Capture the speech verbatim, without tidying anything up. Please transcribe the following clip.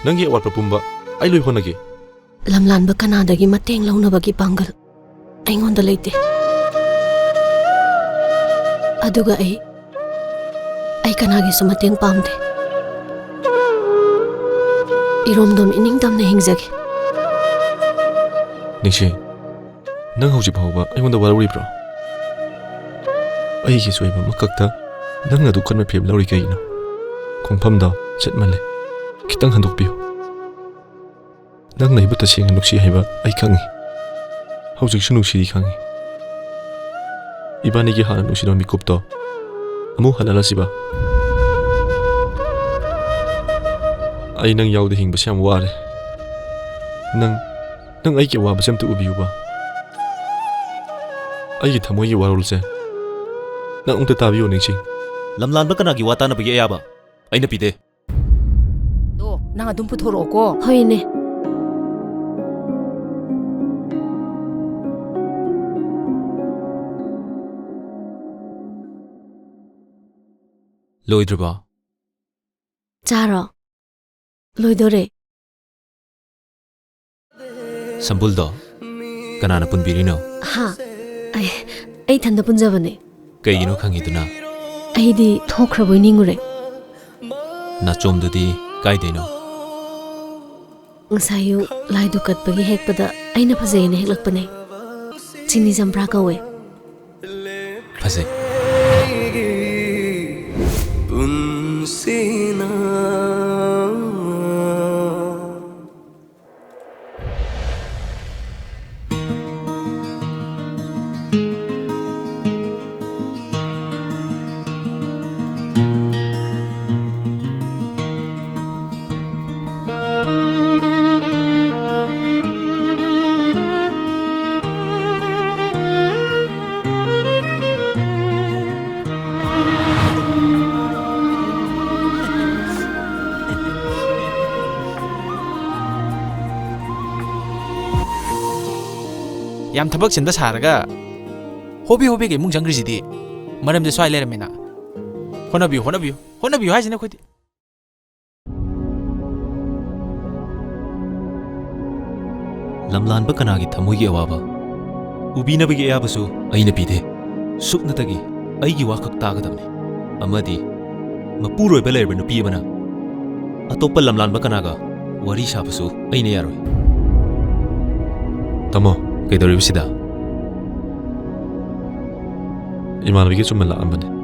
ꯅꯪꯒꯤ ꯑꯋꯥꯠꯄ ꯄꯨꯝꯕ ꯑꯩ ꯂꯣꯏ ꯍꯣꯠꯅꯒꯦ꯫ ꯂꯝꯂꯥꯟꯕ ꯀꯅꯥꯗꯒꯤ ꯃꯇꯦꯡ ꯂꯧꯅꯕꯒꯤ ꯄꯥꯡꯒꯜ ꯑꯩꯉꯣꯟꯗ ꯂꯩꯇꯦ꯫ ꯑꯗꯨꯒ ꯑꯩ, ꯑꯩ ꯀꯅꯥꯒꯤꯁꯨ ꯃꯇꯦꯡ ꯄꯥꯝꯗꯦ꯫ ꯏꯔꯣꯝꯗꯣꯝ ꯏꯅꯤꯡꯇꯝꯅ ꯍꯤꯡꯖꯒꯦ꯫ ꯅꯤꯡꯁꯤꯡ, ꯅꯪ ꯍꯧꯖꯤꯛ ꯐꯥꯎꯕ ꯑꯩꯉꯣꯟꯗ ꯋꯥꯔꯧꯔꯤꯕ꯭ꯔꯣ? ꯑꯩꯒꯤ ꯁꯣꯏꯕ ꯑꯃꯈꯛꯇ ꯅꯪꯅ ꯑꯗꯨꯛ ꯀꯟꯅ ꯐꯤꯔꯦꯞ ꯂꯧꯔꯤ ꯀꯩꯒꯤꯅꯣ? ꯈꯣꯡꯐꯝꯗꯣ ꯆꯠꯃꯜꯂꯦ꯫ ꯈꯤꯇꯪ ꯍꯟꯗꯣꯛꯄꯤꯌꯨ꯫ ꯅꯪꯅ ꯑꯩꯕꯨ ꯇꯁꯦꯡꯅ ꯅꯨꯡꯁꯤ ꯍꯥꯏꯕ ꯑꯩ ꯈꯪꯉꯤ꯫ ꯍꯧꯖꯤꯛꯁꯨ ꯅꯨꯡꯁꯤꯔꯤ ꯈꯪꯉꯤ꯫ ꯏꯕꯥꯅꯤꯒꯤ ꯍꯥꯟꯅ ꯅꯨꯡꯁꯤꯅꯕ ꯃꯤꯀꯨꯞꯇꯣ ꯑꯃꯨꯛ ꯍꯜꯍꯜꯂꯁꯤꯕ? ꯑꯩ ꯅꯪ ꯌꯥꯎꯗ ꯍꯤꯡꯕꯁꯦ ꯌꯥꯝ ꯋꯥꯔꯦ꯫ ꯅꯪ, ꯅꯪ ꯑꯩꯒꯤ ꯑꯋꯥꯕꯁꯦ ꯑꯝꯇ ꯎꯕꯤꯌꯨꯕ꯫ ꯑꯩꯒꯤ ꯊꯃꯣꯏꯒꯤ ꯋꯥꯔꯣꯜꯁꯦ ꯅꯪ ꯑꯃꯨꯛꯇ ꯇꯥꯕꯤꯌꯨ, ꯅꯤꯡꯁꯤꯡ꯫ ꯂꯝꯂꯥꯟꯕ ꯀꯅꯥꯒꯤ ꯋꯥ ꯇꯥꯅꯕꯒꯤ ꯑꯌꯥꯕ ꯑꯩꯅ ꯄꯤꯗꯦ꯫ ꯑꯗꯣ ꯅꯪ ꯑꯗꯨꯝ ꯄꯨꯊꯣꯔꯛꯑꯣꯀꯣ꯫ ꯍꯣꯏꯅꯦ꯫ ꯂꯣꯏꯗ꯭ꯔꯤꯕꯣ? ꯆꯥꯔꯣ꯫ ꯂꯣꯏꯗꯣꯔꯦ꯫ ꯁꯝꯕꯨꯜꯗꯣ ꯀꯅꯥꯅ ꯄꯨꯟꯕꯤꯔꯤꯅꯣ? ꯍꯥ? ꯑꯩ, ꯑꯩ ꯏꯊꯟꯗ ꯄꯨꯟꯖꯕꯅꯦ꯫ ꯀꯩꯒꯤꯅꯣ ꯈꯪꯉꯤꯗꯨꯅ? ꯑꯩꯗꯤ ꯊꯣꯛꯈ꯭ꯔꯕꯣꯏ ꯅꯤꯡꯉꯨꯔꯦ꯫ ꯅꯥꯆꯣꯝꯗꯨꯗꯤ ꯀꯥꯏꯗꯩꯅꯣ? ꯉꯁꯥꯏ ꯑꯌꯨꯛ ꯂꯥꯏꯗꯨꯛ ꯀꯠꯄꯒꯤ ꯍꯦꯛꯄꯗ ꯑꯩꯅ ꯐꯖꯩꯌꯦꯅ ꯍꯦꯛꯂꯛꯄꯅꯦ꯫ ꯆꯤꯅꯤ ꯆꯝꯄ꯭ꯔꯥ ꯀꯧꯋꯦ꯫ ꯐꯖꯩ꯫ ꯄꯨꯟꯁꯤꯅ꯫ ꯌꯥꯝ ꯊꯕꯛ ꯆꯤꯟꯕ ꯁꯥꯔꯒ ꯍꯣꯕꯤ ꯍꯣꯕꯤꯒ ꯏꯃꯨꯡ ꯆꯪꯈ꯭ꯔꯤꯁꯤꯗꯤ꯫ ꯃꯔꯝꯁꯦ ꯁ꯭ꯋꯥꯏ ꯂꯩꯔꯝꯃꯤꯅ꯫ ꯍꯣꯠꯅꯕꯤꯌꯨ, ꯍꯣꯠꯅꯕꯤꯌꯨ, ꯍꯣꯠꯅꯕꯤꯌꯨ ꯍꯥꯏꯁꯤꯅ ꯑꯩꯈꯣꯏꯗꯤ꯫ ꯂꯝꯂꯥꯟꯕ ꯀꯅꯥꯒꯤ ꯊꯃꯣꯏꯒꯤ ꯑꯋꯥꯕ ꯎꯕꯤꯅꯕꯒꯤ ꯑꯌꯥꯕꯁꯨ ꯑꯩꯅ ꯄꯤꯗꯦ꯫ ꯁꯨꯞꯅꯇꯒꯤ ꯑꯩꯒꯤ ꯋꯥꯈꯛ ꯇꯥꯒꯗꯕꯅꯤ꯫ ꯑꯃꯗꯤ ꯃꯄꯨꯔꯣꯏꯕ ꯂꯩꯔꯕ ꯅꯨꯄꯤ ꯑꯃꯅ ꯑꯇꯣꯞꯄ ꯂꯝꯂꯥꯟꯕ ꯀꯅꯥꯒ ꯋꯥꯔꯤ ꯁꯥꯕꯁꯨ ꯑꯩꯅ ꯌꯥꯔꯣꯏ꯫ ꯇꯥꯃꯣ, ꯀꯩꯗꯧꯔꯤꯕꯁꯤꯗ? ꯏꯃꯥꯟꯅꯕꯤꯒ ꯆꯨꯝꯅ ꯂꯥꯛꯑꯝꯕꯅꯦ꯫